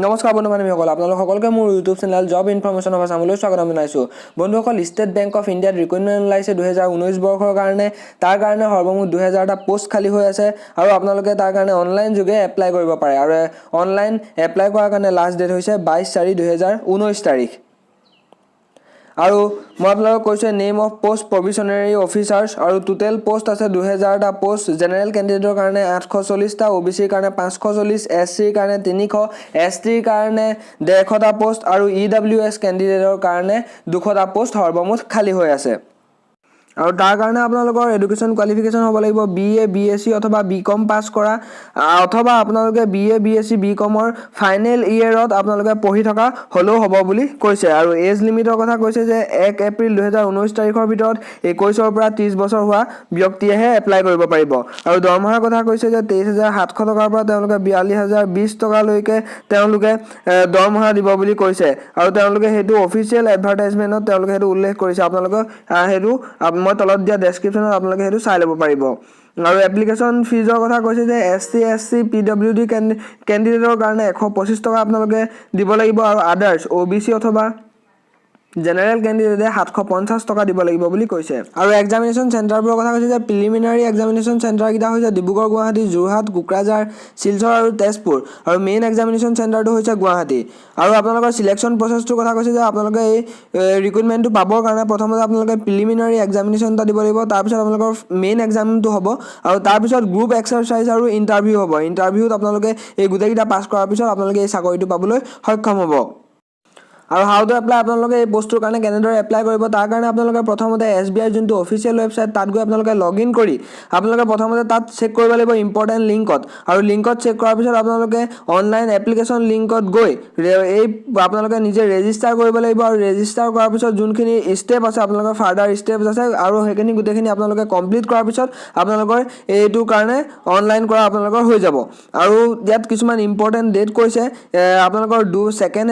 নমস্কাৰ বন্ধু বান্ধৱীসকল, আপোনালোক সকলোকে মোৰ YouTube channel job information of আছামলৈ স্বাগতম জনাইছোঁ। বন্ধুসকল, ষ্টেট বেংক অফ ইণ্ডিয়াত ৰিক্ৰুইটমেণ্ট ওলাইছে 2019 বৰ্ষৰ কাৰণে। তাৰ কাৰণে সৰ্বমুঠ 2000টা পোষ্ট খালী হৈ আছে আৰু আপোনালোকে তাৰ কাৰণে অনলাইন যোগে এপ্লাই কৰিব পাৰে। আৰু অনলাইন এপ্লাই কৰাৰ কাৰণে লাষ্ট ডেট হৈছে 22/4/2019 তাৰিখ। আৰু মই আপোনালোকক কৈছোঁ, name of post probationary officers আৰু টোটেল পষ্ট আছে 2000টা পষ্ট। জেনেৰেল কেণ্ডিডেটৰ কাৰণে 840টা, অ' বি চিৰ কাৰণে 540, এছ চিৰ কাৰণে 300, এছ টিৰ কাৰণে 150টা পষ্ট আৰু ই ডাব্লিউ এছ কেণ্ডিডেটৰ কাৰণে 200টা পষ্ট সৰ্বমুঠ খালী হৈ আছে। আৰু তাৰ কাৰণে আপোনালোকৰ এডুকেশ্যন কোৱালিফিকেশ্যন হ'ব লাগিব B A, B S C অথবা বি কম পাছ কৰা, অথবা আপোনালোকে B A, B S C, B কমৰ ফাইনেল ইয়েৰত আপোনালোকে পঢ়ি থকা হ'লেও হ'ব বুলি কৈছে। আৰু এজ লিমিটৰ কথা কৈছে যে 1 এপ্ৰিল 2019 তাৰিখৰ ভিতৰত 21ৰ পৰা 30 বছৰ হোৱা ব্যক্তিয়েহে এপ্লাই কৰিব পাৰিব। আৰু দৰমহাৰ কথা কৈছে যে 23,700 টকাৰ পৰা তেওঁলোকে 42,020 টকালৈকে তেওঁলোকে দৰমহা দিব বুলি কৈছে। আৰু তেওঁলোকে সেইটো অফিচিয়েল এডভাৰটাইজমেণ্টত তেওঁলোকে সেইটো উল্লেখ কৰিছে। আপোনালোকে সেইটো মই তলত দিয়া ডেছক্ৰিপশ্যনত আপোনালোকে সেইটো চাই ল'ব পাৰিব। আৰু এপ্লিকেশ্যন ফিজৰ কথা কৈছে যে S T, S C, P W D কেণ্ডিডেটৰ কাৰণে 125 টকা আপোনালোকে দিব লাগিব আৰু আদাৰ্ছ, অ' বি চি অথবা জেনেৰেল কেণ্ডিডেটে 750 টকা দিব লাগিব বুলি কৈছে। আৰু এক্সামিনেশ্যন চেণ্টাৰবোৰৰ কথা কৈছে যে প্ৰিলিমিনাৰী এক্সামিনেশ্যন চেণ্টাৰকেইটা হৈছে ডিব্ৰুগড়, গুৱাহাটী, যোৰহাট, কোকৰাঝাৰ, শিলচৰ আৰু তেজপুৰ। আৰু মেইন এক্সামিনেশ্যন চেণ্টাৰটো হৈছে গুৱাহাটী। আৰু আপোনালোকৰ চিলেকশ্যন প্ৰচেছটোৰ কথা কৈছে যে আপোনালোকে এই ৰিক্ৰুইটমেণ্টটো পাবৰ কাৰণে প্ৰথমতে আপোনালোকে প্ৰিলিমিনাৰী এক্সামিনেশ্যন এটা দিব লাগিব, তাৰপিছত আপোনালোকৰ মেইন এক্সামটো হ'ব আৰু তাৰপিছত গ্ৰুপ এক্সাৰচাইজ আৰু ইণ্টাৰভিউ হ'ব। ইণ্টাৰভিউত আপোনালোকে এই গোটেইকেইটা পাছ কৰাৰ পিছত আপোনালোকে এই চাকৰিটো পাবলৈ সক্ষম হ'ব। আৰু how to apply, আপোনালোকে এই পষ্টটোৰ কাৰণে কেনেদৰে এপ্লাই কৰিব, তাৰ কাৰণে আপোনালোকে প্ৰথমতে এছ বি আইৰ যোনটো অফিচিয়েল ৱেবছাইট, তাত গৈ আপোনালোকে লগ ইন কৰি আপোনালোকে প্ৰথমতে তাত চেক কৰিব লাগিব ইম্পৰ্টেণ্ট লিংকত। আৰু লিংকত চেক কৰাৰ পিছত আপোনালোকে অনলাইন এপ্লিকেশ্যন লিংকত গৈ এই আপোনালোকে নিজে ৰেজিষ্টাৰ কৰিব লাগিব। আৰু ৰেজিষ্টাৰ কৰাৰ পিছত যোনখিনি ষ্টেপ আছে, আপোনালোকৰ ফাৰ্ডাৰ ষ্টেপছ আছে আৰু সেইখিনি গোটেইখিনি আপোনালোকে কমপ্লিট কৰাৰ পিছত আপোনালোকৰ এইটোৰ কাৰণে অনলাইন কৰা আপোনালোকৰ হৈ যাব। আৰু ইয়াত কিছুমান ইম্পৰ্টেণ্ট ডেট কৈছে। আপোনালোকৰ 2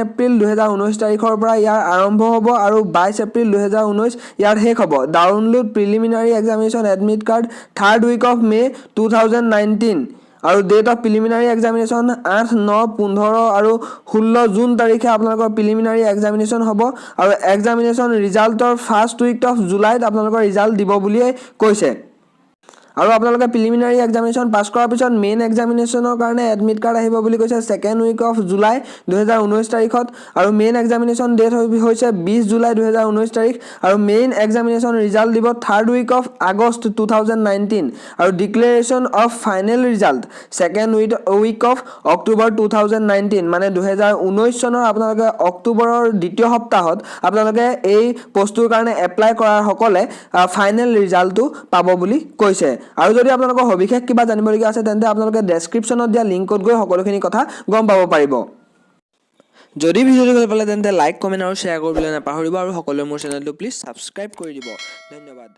এপ্ৰিল 2019 তাৰিখৰ পৰা ইয়াৰ আৰম্ভ হ'ব আৰু 22 এপ্ৰিল 2019 ইয়াৰ শেষ হ'ব। Download preliminary examination admit card third week of May 2019 আৰু ডেট অফ প্ৰিলিমিনাৰী এক্সামিনেশ্যন 8, 9, 15 আৰু 16 জুন তাৰিখে আপোনালোকৰ প্ৰিলিমিনাৰী এক্সামিনেশ্যন হ'ব। আৰু এক্সামিনেশ্যন ৰিজাল্টৰ ফাৰ্ষ্ট উইক অফ জুলাইত আপোনালোকৰ ৰিজাল্ট দিব বুলিয়ে কৈছে। আৰু আপোনালোকে প্ৰিলিমিনাৰী এক্সামিনেশ্যন পাছ কৰাৰ পিছত মেইন এক্সামিনেশ্যনৰ কাৰণে এডমিট কাৰ্ড আহিব বুলি কৈছে ছেকেণ্ড উইক অফ জুলাই 2019 তাৰিখত। আৰু মেইন এক্সামিনেশ্যন ডেট হৈছে 20 জুলাই 2019 তাৰিখ আৰু মেইন এক্সামিনেশ্যন ৰিজাল্ট দিব third week of August 2019 আৰু declaration of final result second week of October 2019। মানে 2019 চনৰ আপোনালোকে অক্টোবৰৰ দ্বিতীয় সপ্তাহত আপোনালোকে এই পষ্টটোৰ কাৰণে এপ্লাই কৰাৰ সকলে ফাইনেল ৰিজাল্টটো পাব বুলি কৈছে। আৰু যদি আপোনালোকৰ সবিশেষ কিবা জানিবলগীয়া আছে, তেন্তে আপোনালোকে ডেছক্ৰিপশ্যনত দিয়া লিংকত গৈ সকলোখিনি কথা গম পাব পাৰিব। যদি ভিডিঅ'টো ভাল পালে, তেন্তে লাইক, কমেণ্ট আৰু শ্বেয়াৰ কৰিবলৈ নাপাহৰিব আৰু সকলোৱে মোৰ চেনেলটো প্লিজ ছাবস্ক্ৰাইব কৰি দিব। ধন্যবাদ।